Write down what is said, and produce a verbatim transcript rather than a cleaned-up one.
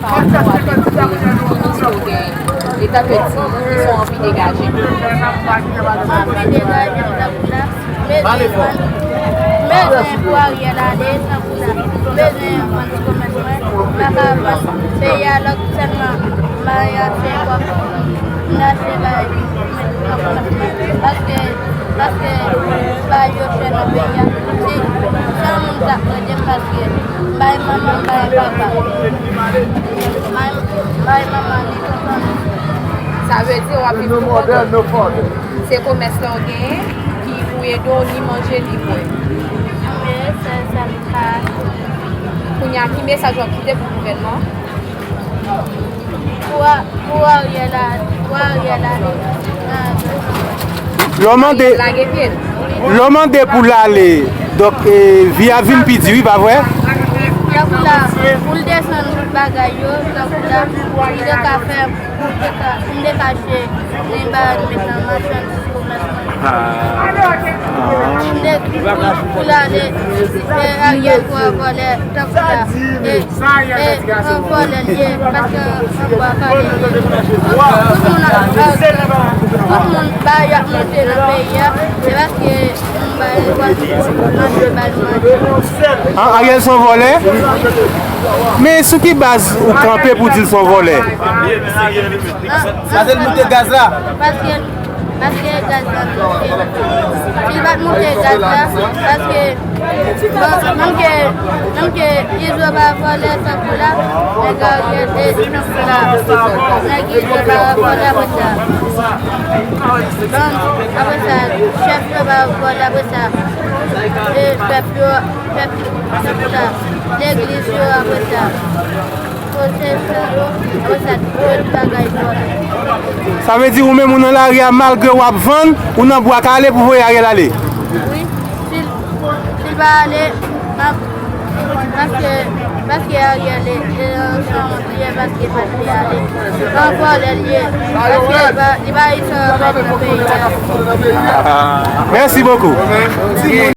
Anvi degaje, anvi degaje, anvi degaje. Pale fò. M bezwen pou Ariel ale, tankou la. M bezwen vann ti komès mwen. M pa ka vann peyi a lòk sèlman. M pa gen ase kòb. M achte bagay. Paske, paske bagay yo chè nan peyi a. Si, si yon moun ta ede m paske m pa gen manman, m pa gen papa. M pa gen, m pa gen manman ni tonton. Sa vle di w ap viv pou kont ou. Se komès la w genyen ki pou ede w ni manje ni bwè. Men se sèl sa. Kounye a, ki mesaj w ap kite pou gouvènman an? Pou a, pou Ariel a, pou Ariel ale. Lè w mande, lè w mande pou l ale, donk, e, vi a vin pi di, wi, pa vre? Tankou la, pou l desann bagay yo, tankou la, li te ka fè, pou l te ka, pou l te ka achte, li ba l met nan machandiz komès mwen. Ah. M te, pou, pou l ale, e, Ariel pou an vòlè, tankou la, e, e, an vòlè l ye, paske an bwa kale l ye. Tout, tout moun ap, tout moun ba y ap monte nan peyi a, se paske moun ba yo manje, ba yo manje. Ah, Ariel se yon vòlè? Men sou ki baz ou kanpe pou di l se yon vòlè? Ah, ah, paske l moute gaz la. Paske Paske gaz la moute. Si l pa t moute gaz la, paske, bon, menm ke, menm ke Izo pa vòlè tankou la, nèg Ariel e tankou la. Nèg Izo pa vòlè apre sa. Bon, apre sa, chèf yo pa vòlè apre sa. E pèp yo, pèp tankou la. Legliz yo apre sa. Sa vle di ou menm ou nan lari a, malgre w ap vann, ou nan bwa kale pou voye Ariel ale? Wi, si l, si l pa ale, m ap, paske, paske Ariel e, e, se yon vòlè, paske pa t vle ale. Se yon vòlè l ye, paske li pa, li pa gen sa mèt nan peyi a. Merci beaucoup.